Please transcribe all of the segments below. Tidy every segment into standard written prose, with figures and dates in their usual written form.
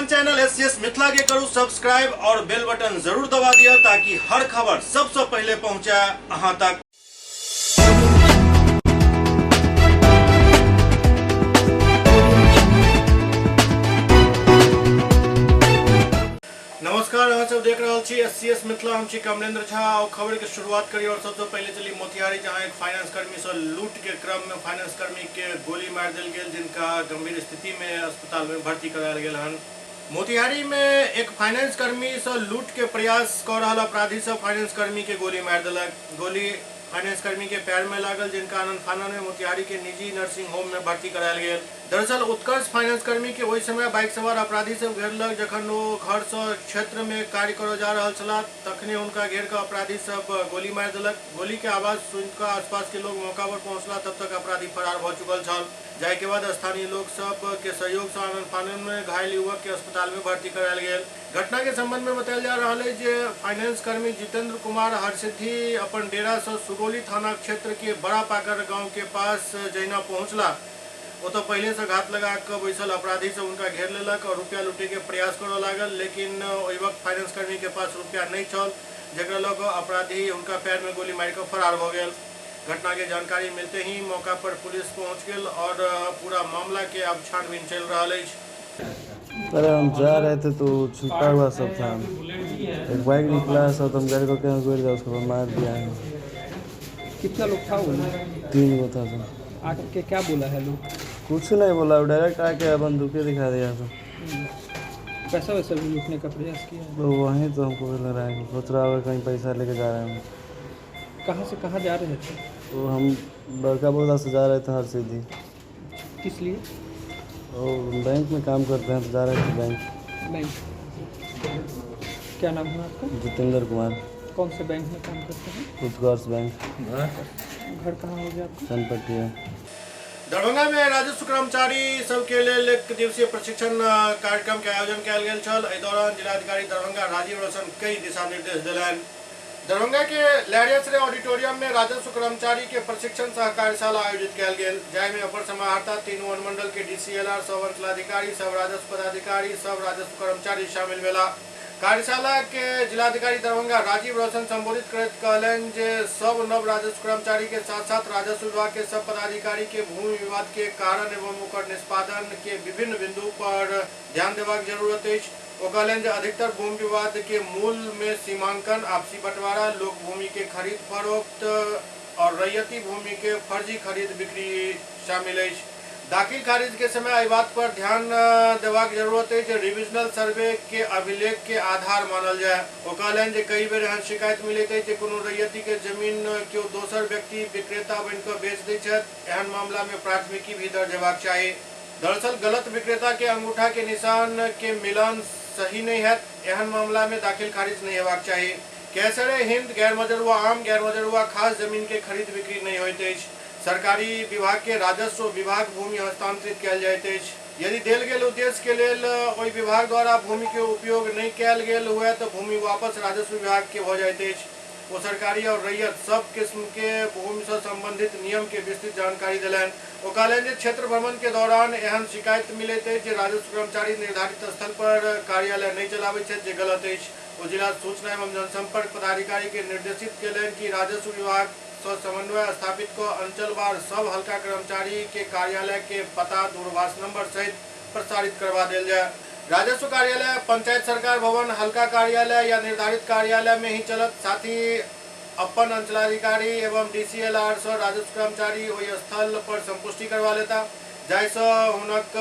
अपन channel SCS Mithila के करू सब्सक्राइब और बेल बटन जरूर दबा दिया ताकि हर खबर सबसे पहले पहुंचे अहां तक। नमस्कार, अहाँ सब देख रहल छी एससीएस मिथिला। हम छी कमलेंद्र झा और खबर के शुरुआत करी और सबसे पहले चली मोतिहारी, जहां एक फाइनेंस कर्मी से लूट के क्रम में फाइनेंस कर्मी के गोली मार देल गेल, जिनका गंभीर स्थिति में अस्पताल में भर्ती करायल गेल हन। मोतिहारी में एक फाइनेंस कर्मी से लूट के प्रयास कर रहल अपराधी सब फाइनेंस कर्मी के गोली मार देलक। गोली फाइनेंस कर्मी के पैर में लागल, जिनका आनन फानन में मोतिहारी के निजी नर्सिंग होम में भर्ती करायल गेल। दरअसल उत्कर्ष फाइनेंस कर्मी के ओहि समय बाइक सवार अपराधी सब घेरलक जखन ओ घर से क्षेत्र में कार्य करऽ जा रहल छलाह, तखने हुनका घेर कऽ अपराधी सब गोली मारि देलक। गोली के आवाज सुनि कऽ आसपास के लोग मौका पर पहुंचला, तब तक अपराधी फरार भऽ चुकल छल। जाहि के बाद स्थानीय लोग सब के सहयोग से आनन फानन में घायल युवक के अस्पताल में भर्ती करायल गेल। घटना के संबंध में बतायल जा रहल है जे फाइनेंस कर्मी जितेंद्र कुमार हरसिद्धि अपन डेरा से सुगौली थाना क्षेत्र के बड़ा पाकर गांव के पास जहिना पहुंचला, ओतऽ पहिले से घात लगा कऽ बैसल अपराधी सब हुनका घेर लेलक और रुपया लूटे के प्रयास करऽ लागल, लेकिन ओहि वक्त फाइनेंस कर्मी के पास रुपया नहीं छल, जकरा लऽ कऽ अपराधी हुनका पैर में गोली मारि कऽ फरार भऽ गेल। घटना के जानकारी मिलते ही मौका पर पुलिस पहुंच गेल और पूरा मामला के अब छानबीन चलि रहल अछि। अरे हम जा रहे थे तो छिपा हुआ सब था, एक बाइक निकला है सब, तो हम गाड़ी रोके हैं, गिर गया, उसके बाद मार दिया है। कितना लोग था वो? 3 गो था सर। आके क्या बोला है लोग? कुछ नहीं बोला, डायरेक्ट आके बंदूकें दिखा दिया सर। पैसा वैसा भी लूटने का प्रयास किया है? तो वहीं तो हमको भी लग रहा है, सोच रहा होगा कहीं पैसा लेके जा रहे हैं। कहाँ से कहाँ जा रहे थे? वो हम बड़का बौदा से जा रहे थे हरसिद्धि। किस लिए? वो बैंक में काम करते हैं तो जा रहे थे बैंक। बैंक। क्या नाम है आपका? जितेंद्र कुमार। कौन से बैंक में काम करते हैं? उत्कर्ष बैंक। घर कहाँ हो गया आपका? चनपटिया। दरभंगा में राजस्व कर्मचारी सबके लेल एक दिवसीय प्रशिक्षण कार्यक्रम के आयोजन कयल गेल छल। एहि दौरान जिलाधिकारी दरभंगा राजीव रोशन कई दिशा निर्देश देलनि। दरभंगा के लहरियासराय ऑडिटोरियम में राजस्व कर्मचारी के प्रशिक्षण सह कार्यशाला आयोजित कयल गेल, जाहि में अपर समाहर्ता, तीनू अनुमंडल के डीसीएलआर, सब अंचलाधिकारी, सब राजस्व पदाधिकारी, सब राजस्व कर्मचारी शामिल भेला। कार्यशाला के जिलाधिकारी दरभंगा राजीव रोशन संबोधित करैत कहलनि जे सब नव राजस्व कर्मचारी के साथ साथ राजस्व विभाग के सब पदाधिकारी के भूमि विवाद के कारण एवं ओकर निष्पादन के विभिन्न बिंदु पर ध्यान देबाक जरूरत अछि। ओ कहलनि जे अधिकतर भूमि विवाद के मूल में सीमांकन, आपसी बंटवारा, लोक भूमि के खरीद फरोख्त और रैयती भूमि के फर्जी खरीद बिक्री शामिल अछि। दाखिल खारिज के समय एहि बात पर ध्यान देबाक जरूरत अछि जे रिविजनल सर्वे के अभिलेख के आधार मानल जाय। ओ कहलनि जे कई बेर एहन शिकायत मिलैत अछि जे कोनो रैयती के जमीन केओ दोसर व्यक्ति विक्रेता बनि कऽ बेच दैत छथि। एहन मामला में प्राथमिकी भी दर्ज हेबाक चाही। दरअसल गलत विक्रेता के अंगूठा के निशान के मिलान सही नहीं है, एहन मामला में दाखिल खारिज नहीं हेबाक चाही। कैसरे हिंद गैर मजरुआ आम गैर मजरुआ खास जमीन के खरीद बिक्री नहीं होइत अछि। सरकारी विभाग के राजस्व विभाग भूमि हस्तांतरित कयल जाइत अछि। यदि देल गेल उद्देश्य के लेल ओहि विभाग द्वारा भूमि के उपयोग नहीं कयल गेल हुए तो भूमि वापस राजस्व विभाग के भऽ जाइत अछि। ओ सरकारी और रैयत सब किस्म के भूमि से संबंधित नियम के विस्तृत जानकारी देलनि। ओ कहलनि जे क्षेत्र भ्रमण के दौरान एहन शिकायत मिलैत अछि जे राजस्व कर्मचारी निर्धारित स्थल पर कार्यालय नहीं चलाबैत छथि, जे गलत अछि। ओ जिला सूचना एवं जनसंपर्क पदाधिकारी के निर्देशित कयलनि कि राजस्व विभाग सँ समन्वय स्थापित कऽ अंचलवार सब हल्का कर्मचारी के कार्यालय के पता, दूरभाष नंबर सहित प्रसारित करवा देल जाय। राजस्व कार्यालय, पंचायत सरकार भवन, हल्का कार्यालय या निर्धारित कार्यालय में ही चलत। साथ ही अपन अंचलाधिकारी एवं डीसीएलआर सँ राजस्व कर्मचारी ओहि स्थल पर संपुष्टि करवा लेता, जाहिसँ हुनक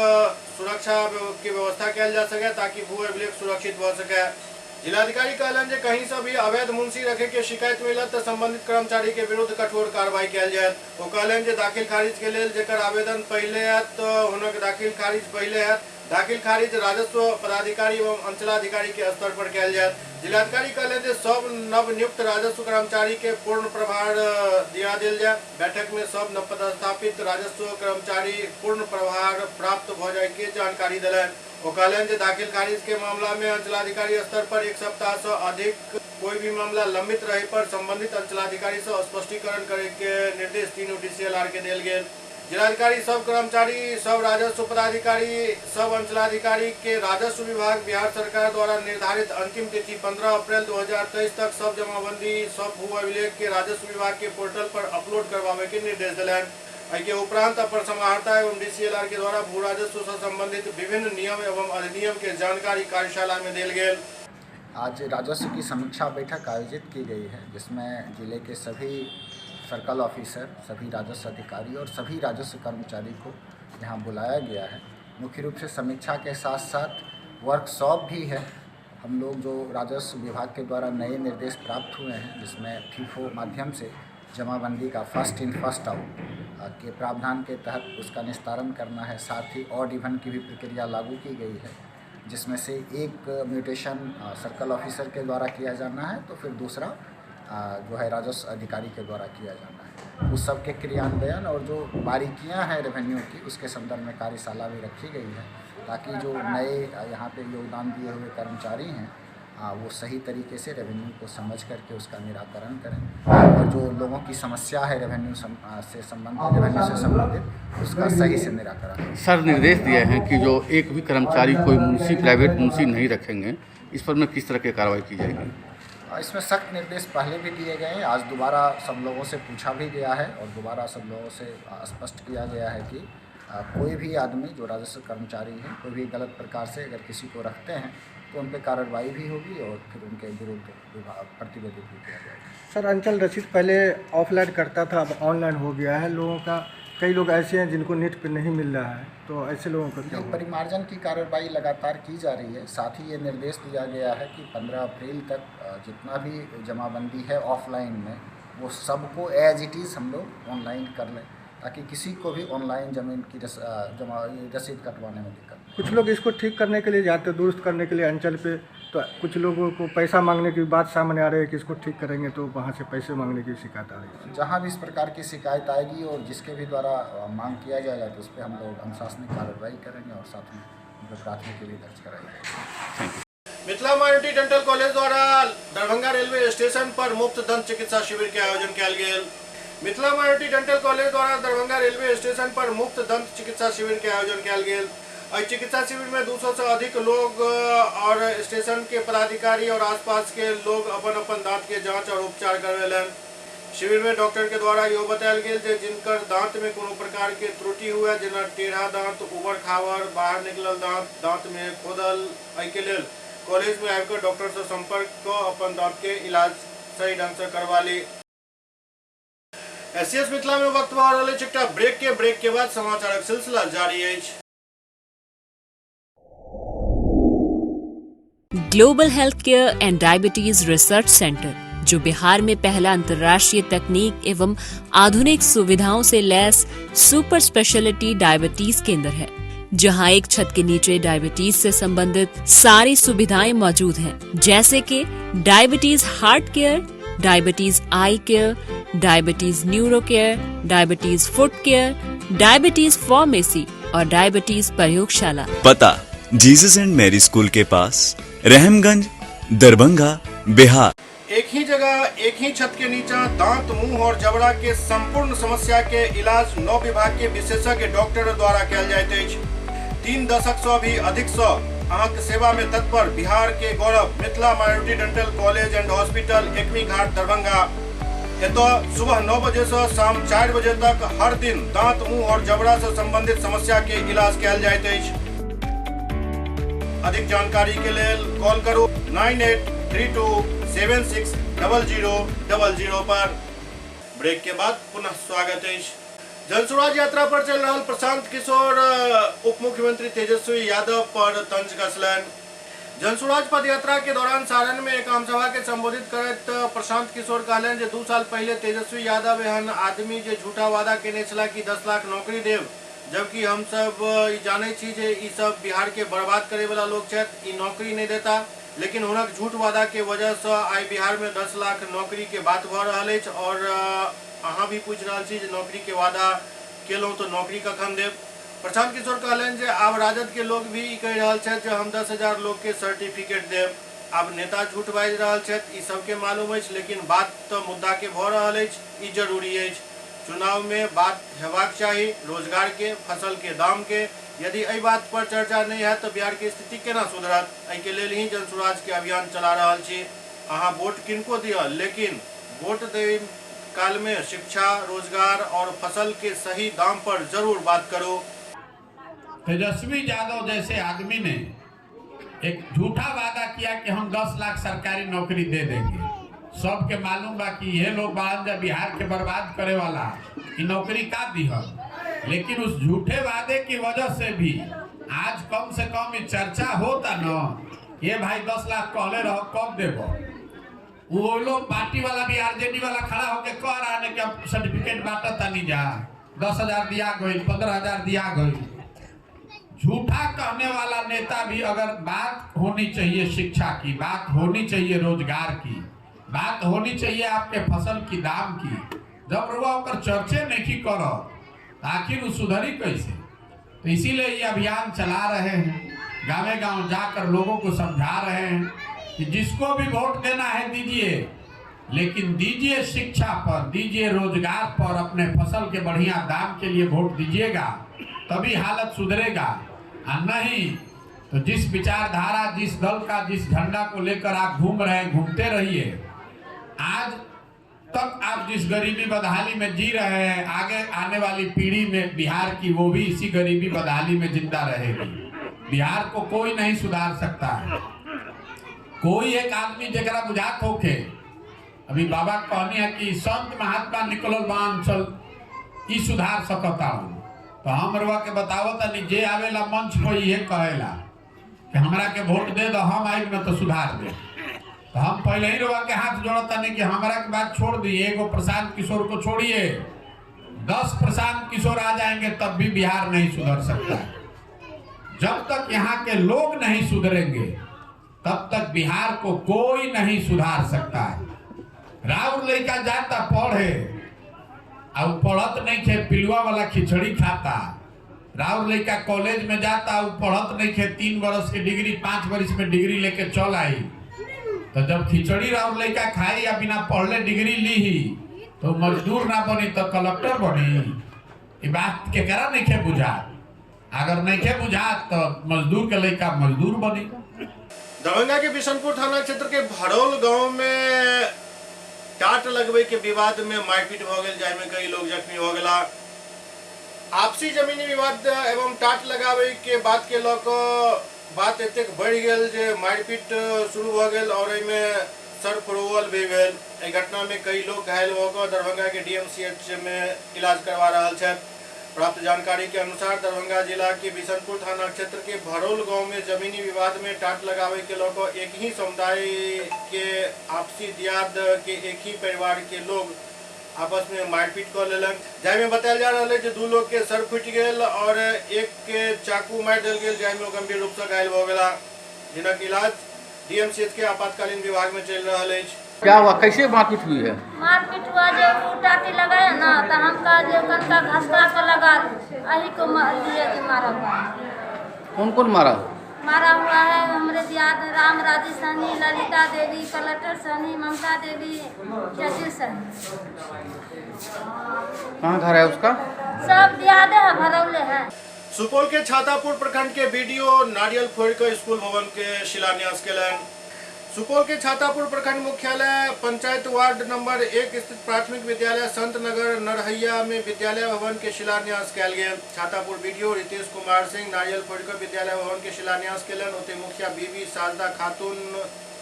सुरक्षा के व्यवस्था कयल जा सके ताकि भू अभिलेख सुरक्षित भऽ सके। जिलाधिकारी कहलनि जे कहीं से भी अवैध मुंशी रखे के शिकायत मिलत तऽ संबंधित कर्मचारी के विरुद्ध कठोर कार्रवाई कयल जायत। ओ कहलनि जे दाखिल खारिज के लेल जेकर आवेदन पहिले आयत तऽ हुनक दाखिल खारिज पहिले हैत। दाखिल खारिज राजस्व पदाधिकारी एवं अंचलाधिकारी के स्तर पर कयल जायत। जिलाधिकारी कहलनि जे सब नवनियुक्त राजस्व कर्मचारी के पूर्ण प्रभार दिया देल जाय। बैठक में सब नवपदस्थापित राजस्व कर्मचारी पूर्ण प्रभार प्राप्त भऽ जाय के जानकारी देलनि। ओ कहलनि जे दाखिल खारिज के मामला में अंचलाधिकारी स्तर पर एक सप्ताह से अधिक कोई भी मामला लंबित रहे पर संबंधित अंचलाधिकारी से स्पष्टीकरण करे के निर्देश तीनू डीसीएलआर के देल गेल। जिलाधिकारी सब कर्मचारी, सब राजस्व पदाधिकारी, सब अंचलाधिकारी के राजस्व विभाग बिहार सरकार द्वारा निर्धारित अंतिम तिथि 15 अप्रैल 2023 तक सब जमाबंदी, सब भू अभिलेख के राजस्व विभाग के पोर्टल पर अपलोड करवावे के निर्देश दिलनि। एहि के उपरांत अपर समाहर्ता एवं डीसीएलआर के द्वारा भू राजस्व से संबंधित विभिन्न नियम एवं अधिनियम के जानकारी कार्यशाला में देल गेल। आज राजस्व की समीक्षा बैठक आयोजित की गई है, जिसमें जिले के सभी सर्कल ऑफिसर, सभी राजस्व अधिकारी और सभी राजस्व कर्मचारी को यहाँ बुलाया गया है। मुख्य रूप से समीक्षा के साथ साथ वर्कशॉप भी है। हम लोग जो राजस्व विभाग के द्वारा नए निर्देश प्राप्त हुए हैं, जिसमें फीफो माध्यम से जमाबंदी का फर्स्ट इन फर्स्ट आउट के प्रावधान के तहत उसका निस्तारण करना है। साथ ही ऑड इवन की भी प्रक्रिया लागू की गई है, जिसमें से एक म्यूटेशन सर्कल ऑफिसर के द्वारा किया जाना है तो फिर दूसरा जो है राजस्व अधिकारी के द्वारा किया जाना है। उस सब के क्रियान्वयन और जो बारीकियां हैं रेवेन्यू की, उसके संदर्भ में कार्यशाला भी रखी गई है, ताकि जो नए यहाँ पे योगदान दिए हुए कर्मचारी हैं वो सही तरीके से रेवेन्यू को समझ करके उसका निराकरण करें और जो लोगों की समस्या है रेवेन्यू से संबंधित उसका सही से निराकरण। सर निर्देश दिए हैं कि जो एक भी कर्मचारी कोई मुंशी, प्राइवेट मुंशी नहीं रखेंगे, इस पर में किस तरह की कार्रवाई की जाएगी? इसमें सख्त निर्देश पहले भी दिए गए हैं, आज दोबारा सब लोगों से पूछा भी गया है और दोबारा सब लोगों से स्पष्ट किया गया है कि कोई भी आदमी जो राजस्व कर्मचारी है, कोई भी गलत प्रकार से अगर किसी को रखते हैं तो उन पर कार्रवाई भी होगी और फिर उनके विरुद्ध प्रतिवेदित भी किया जाएगा। सर, अंचल रसीद पहले ऑफलाइन करता था, अब ऑनलाइन हो गया है। लोगों का, कई लोग ऐसे हैं जिनको नेट पे नहीं मिल रहा है, तो ऐसे लोगों का क्या? परिमार्जन की कार्रवाई लगातार की जा रही है। साथ ही ये निर्देश दिया गया है कि 15 अप्रैल तक जितना भी जमाबंदी है ऑफलाइन में, वो सबको एज it is हम लोग ऑनलाइन कर लें, ताकि किसी को भी ऑनलाइन ज़मीन की रसीद कटवाने में दिक्कत। कुछ लोग इसको ठीक करने के लिए जाते, दुरुस्त करने के लिए अंचल पे, तो कुछ लोगों को पैसा मांगने की बात सामने आ रही है कि इसको ठीक करेंगे तो वहाँ से पैसे मांगने की शिकायत आ रही है। जहाँ भी इस प्रकार की शिकायत आएगी और जिसके भी द्वारा मांग किया जाएगा तो उस पर हम लोग अनुशासनिक कार्रवाई करेंगे और साथ में उनके प्राथमिकी भी दर्ज कराई जाएगी। मिथिला माइनॉरिटी डेंटल कॉलेज द्वारा दरभंगा रेलवे स्टेशन पर मुफ्त दंत चिकित्सा शिविर के आयोजन कयल गेल। मिथिला माइनॉरिटी डेंटल कॉलेज द्वारा दरभंगा रेलवे स्टेशन पर मुफ्त दंत चिकित्सा शिविर के आयोजन कयल गेल। एहि चिकित्सा शिविर में 200 से अधिक लोग और स्टेशन के पदाधिकारी और आसपास के लोग अपन अपन दांत के जांच और उपचार करवेलनि। शिविर में डॉक्टर के द्वारा इहो बतायल गेल जे जिनकर दांत में कोनो प्रकार के त्रुटि हुए, जेना टेढ़ा दांत, उबड़ खाबड़, बाहर निकलल दांत, दांत में खोदल, एहिके लेल कॉलेज में आबिकऽ डॉक्टर से संपर्क कऽ अपन दांत के इलाज सही ढंग से करवा ली। एससीएस मिथिला में वक्त भऽ रहल अछि एकटा ब्रेक के बाद समाचारक सिलसिला जारी अछि। Global health care and diabetes research centre, जो बिहार में पहला अंतर्राष्ट्रीय तकनीक एवं आधुनिक सुविधाओं से लैस सुपर स्पेशलिटी डायबिटीज केंद्र है, जहां एक छत के नीचे डायबिटीज से संबंधित सारी सुविधाएं मौजूद हैं, जैसे कि diabetes heart care, diabetes eye care, diabetes neuro care, diabetes foot care, diabetes pharmacy और डायबिटीज प्रयोगशाला। पता जीसस एंड मैरी स्कूल के पास, रहमगंज, दरभंगा, बिहार। एक ही जगह एक ही छत के नीचा दांत, मुंह और जबड़ा के संपूर्ण समस्या के इलाज 9 विभाग के विशेषज्ञ डॉक्टर द्वारा कयल जाइत अछि। 3 दशक से भी अधिक से अहाँके सेवा में तत्पर बिहार के गौरव Mithila minority dental college and hospital, Ekmi Ghat, Darbhanga. एतऽ सुबह 9 बजे से शाम 4 बजे तक हर दिन दांत, मुंह और जबड़ा से संबंधित समस्या के इलाज कयल जाइत अछि। अधिक जानकारी के लेल कॉल करू 983276 0000 पर। ब्रेक के बाद पुनः स्वागत अछि। जनसुराज यात्रा पर चल रहा प्रशांत किशोर उप मुख्यमंत्री तेजस्वी यादव पर तंज कसलनि। जनसुराज पद यात्रा के दौरान सारण में एक आमसभा के संबोधित करैत प्रशांत किशोर कहलनि जे 2 साल पहले तेजस्वी यादव एहन आदमी जे झूठा वादा केने छला कि 10 लाख नौकरी देव, जबकि हम सब जानै छी जे ई सब बिहार के बर्बाद करे वाला लोग छथि, ई नौकरी नहीं देता, लेकिन हुनक झूठ वादा के वजह से आइ बिहार में 10 लाख नौकरी के बात भऽ रहल अछि। और अहाँ भी पूछि रहल छी जे नौकरी के वादा केलहुँ तो नौकरी कखन देब। प्रशांत किशोर कहलनि जे आब राजद के लोग भी ई कहि रहल छथि जे हम 10,000 लोग के सर्टिफिकेट देब। आब नेता झूठ बाजि रहल छथि, ई सबके मालूम अछि, लेकिन बात तऽ मुद्दा के भऽ रहल अछि, ई जरूरी अछि। चुनाव में बात हेबाक चाही रोजगार के, फसल के दाम के। यदि एहि बात पर चर्चा नहीं है तो बिहार के स्थिति केना सुधरत? एहि के लेल ही जन सुराज के अभियान चला रहल छी। अहाँ वोट किनको दिअ, लेकिन वोट दै काल में शिक्षा, रोजगार और फसल के सही दाम पर जरूर बात करो। तेजस्वी यादव जैसे आदमी ने एक झूठा वादा किया कि हम 10 लाख सरकारी नौकरी दे देंगे। सबके मालूम बा कि ये लोग बाहर जा बिहार के बर्बाद करे वाला ई नौकरी का दिहल, लेकिन उस झूठे वादे की वजह से भी आज कम से कम ये चर्चा होता न, ये भाई 10 लाख कहले रहो कब देबो। वो लोग पार्टी वाला भी आरजेडी वाला खड़ा होके कह रहा है कि अब सर्टिफिकेट बांटता नहीं जा, 10,000 दिया गई, 15,000 दिया गई। झूठा कहने वाला नेता भी, अगर बात होनी चाहिए शिक्षा की, बात होनी चाहिए रोजगार की, बात होनी चाहिए आपके फसल की दाम की, जब रुआ ओकर चर्चे नहीं करो आखिर वो सुधरी कैसे? तो इसीलिए ये अभियान चला रहे हैं, गाँव गाँव जाकर लोगों को समझा रहे हैं कि जिसको भी वोट देना है दीजिए, लेकिन दीजिए शिक्षा पर, दीजिए रोजगार पर, अपने फसल के बढ़िया दाम के लिए वोट दीजिएगा, तभी हालत सुधरेगा। और नहीं तो जिस विचारधारा, जिस दल का, जिस झंडा को लेकर आप घूम रहे हैं, घूमते रहिए। आज तक आप जिस गरीबी बदहाली में जी रहे हैं, आगे आने वाली पीढ़ी में बिहार की वो भी इसी गरीबी बदहाली में जिंदा रहेगी। बिहार को कोई नहीं सुधार सकता है। कोई एक आदमी जरा बुझात होके, अभी बाबा कहनी है कि संत महात्मा निकलल बांचल ई सुधार सकता हूँ, तो हम रुआ के बतावत नहीं, जे आवेला मंच पर ये कहेला कि हमरा के वोट दे दो, हम आइब न तो सुधार दे। तो हम पहले ही रुआ के हाथ जोड़ता नहीं कि हमरा के बात छोड़ दिए, एगो प्रशांत किशोर को छोड़िए, 10 प्रशांत किशोर आ जाएंगे तब भी बिहार नहीं सुधर सकता। जब तक यहाँ के लोग नहीं सुधरेंगे तब तक बिहार को कोई नहीं सुधार सकता है। राउर लड़का जाता पढ़े और पढ़त नहीं खे, पिलुआ वाला खिचड़ी खाता। राउर लड़का कॉलेज में जाता और पढ़त नहीं खे, 3 बरस की डिग्री 5 बरस में डिग्री लेके चल आई। तो जब खिचड़ी राउर लड़का खाई या बिना पढ़ले डिग्री ली ही तो मजदूर ना बनी तो कलेक्टर बनी। ये बात के करा नहीं खे बुझा, अगर नहीं खे बुझा तो मजदूर के लड़का मजदूर बनी। दरभंगा के बिशनपुर थाना क्षेत्र के भरौल गांव में टाट लगवे के विवाद में मारपीट हो गई, जाहिमे कई लोग जख्मी हो गया। आपसी जमीनी विवाद एवं टाट लगावे के बात के लऽ कऽ बात एतेक बढ़ि गेल जे मारपीट शुरू हो गेल और एहिमे सर फुरौल भी भेल। एहि घटना में कई लोग घायल हो कऽ दरभंगा के डीएमसीएच में इलाज करवा रहल छथि। प्राप्त जानकारी के अनुसार दरभंगा जिला के बिशनपुर थाना क्षेत्र के भरौल गांव में जमीनी विवाद में टाट लगावे के लऽ कऽ एक ही समुदाय के आपसी दियाद के एक ही परिवार के लोग आपस में मारपीट कर लेलक, जाहिमे बतायल जा रहल है जे 2 लोग के सर फूटि गेल और एक के चाकू मारि देल गेल, जाहिमे ओ गंभीर रूप से घायल भऽ गेला, जिनक इलाज डीएमसीएच के आपातकालीन विभाग में चलि रहल अछि। क्या हुआ, कैसे मारपीट हुई है? मारपीट हुआ जो टाटी लगाया ना तो हम कहा जो कनका घसका के लगा अही को लिए जो मारा हुआ। कौन कौन मारा? मारा हुआ है हमारे दियाद राम राजी सहनी, ललिता देवी, कलेक्टर सहनी, ममता देवी, जजीर सहनी। कहाँ घर है उसका? सब दियादे है, भरौले है। सुपौल के छातापुर प्रखंड के बीडीओ नारियल फोड़ के स्कूल भवन के शिलान्यास केलनि। सुपौल के छातापुर प्रखंड मुख्यालय पंचायत वार्ड नंबर 1 स्थित प्राथमिक विद्यालय संत नगर नरहैया में विद्यालय भवन के शिलान्यास कयल गेल। छातापुर बीडीओ रितेश कुमार सिंह नारियल फोड़ि कऽ विद्यालय भवन के शिलान्यास केलनि। ओतहि मुखिया बीबी साजदा खातून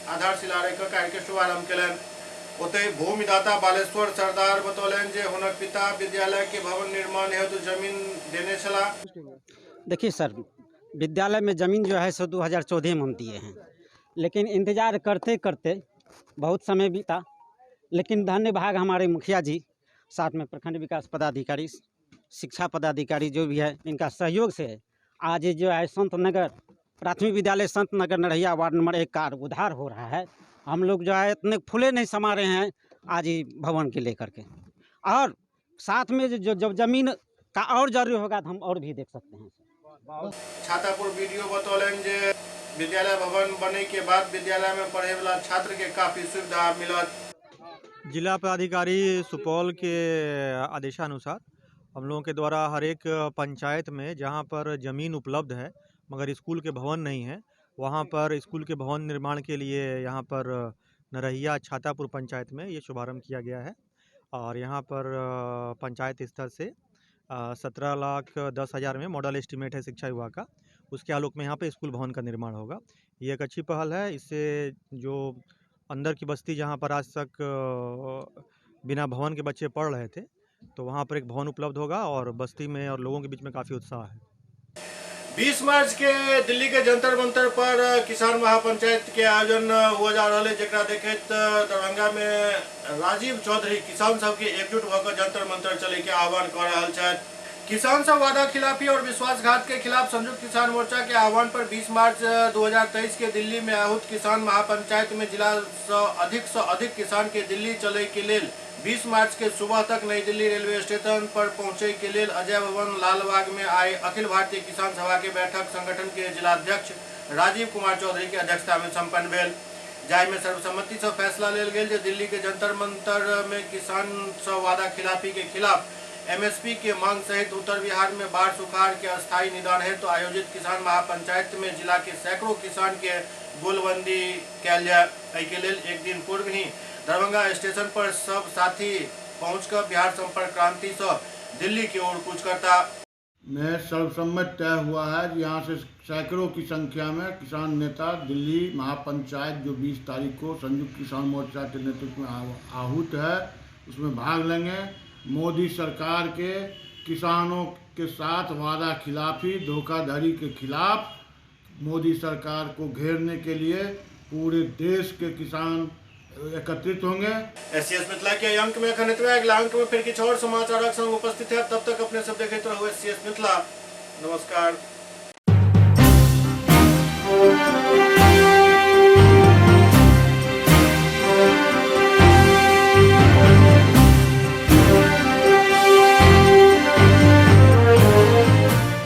आधारशिला राखि कऽ कार्य के शुभारंभ केलनि। ओतहि भूमिदाता बालेश्वर सरदार बतौलनि जे हुनक पिता विद्यालय के भवन निर्माण हेतु जमीन देने छलाह। देखिए सर, विद्यालय में जमीन जो है सो 2014 में हम दिए हैं, लेकिन इंतज़ार करते करते बहुत समय बीता, लेकिन धन्य भाग हमारे मुखिया जी, साथ में प्रखंड विकास पदाधिकारी, शिक्षा पदाधिकारी जो भी है, इनका सहयोग से आज जो है संत नगर प्राथमिक विद्यालय संत नगर नरहिया वार्ड नंबर 1 का उद्धार हो रहा है। हम लोग जो है इतने फूले नहीं समा रहे हैं आज ही भवन के लेकर के, और साथ में जो जब जमीन का और जरूरी होगा तो हम और भी देख सकते हैं। छातापुर बीडीओ बतौलनि जे विद्यालय भवन बने के बाद विद्यालय में पढ़े वाला छात्र के काफी सुविधा मिलत। जिला पदाधिकारी सुपौल के आदेशानुसार हम लोगों के द्वारा हर एक पंचायत में जहां पर ज़मीन उपलब्ध है मगर स्कूल के भवन नहीं है, वहां पर स्कूल के भवन निर्माण के लिए यहां पर नरहिया छातापुर पंचायत में ये शुभारंभ किया गया है। और यहाँ पर पंचायत स्तर से 17,10,000 में मॉडल एस्टीमेट है शिक्षा विभाग का, उसके आलोक में यहाँ पे स्कूल भवन का निर्माण होगा। ये एक अच्छी पहल है। इससे जो अंदर की बस्ती जहाँ पर आज तक बिना भवन के बच्चे पढ़ रहे थे, तो वहाँ पर एक भवन उपलब्ध होगा और बस्ती में और लोगों के बीच में काफ़ी उत्साह है। 20 मार्च के दिल्ली के जंतर मंतर पर किसान महापंचायत के आयोजन हुआ जा रहा है, जकरा देखैत दरभंगा में राजीव चौधरी किसान सबके एकजुट होकर जंतर मंतर चले के आह्वान कर रहल छथि। किसान सब वादा खिलाफी और विश्वासघात के खिलाफ संयुक्त किसान मोर्चा के आह्वान पर 20 मार्च 2023 के दिल्ली में आहूत किसान महापंचायत में जिला से अधिक किसान के दिल्ली चले के लेल 20 मार्च के सुबह तक नई दिल्ली रेलवे स्टेशन पर पहुंचे के लेल अजय भवन लालबाग में आए अखिल भारतीय किसान सभा के बैठक संगठन के जिलाध्यक्ष राजीव कुमार चौधरी के अध्यक्षता में संपन्न भेल, जाहि में सर्वसम्मति से फैसला लेल गेल जे दिल्ली के जंतर मंतर में किसान सब वादा खिलाफी के खिलाफ एमएसपी के मांग सहित उत्तर बिहार में बाढ़ सुखाड़ के अस्थायी निदान हेतु तो आयोजित किसान महापंचायत में जिला के सैकड़ों किसान के गोलबंदी कयल जाय। एहि के लेल एक दिन पूर्व ही दरभंगा स्टेशन पर सब साथी पहुंचकर बिहार संपर्क क्रांति से दिल्ली की ओर कूच करता। में सर्वसम्मत तय हुआ है कि यहाँ से सैकड़ों की संख्या में किसान नेता दिल्ली महापंचायत जो 20 तारीख को संयुक्त किसान मोर्चा के नेतृत्व में आहूत है उसमें भाग लेंगे। मोदी सरकार के किसानों के साथ वादा खिलाफी धोखाधड़ी के खिलाफ मोदी सरकार को घेरने के लिए पूरे देश के किसान एकत्रित होंगे। एससीएस मिथिला के अंक में एखन एतबे, अगला अंक में फिर किछु और समाचारक संग उपस्थित है। तब तक अपने सब देखैत रहू एससीएस मिथिला। नमस्कार।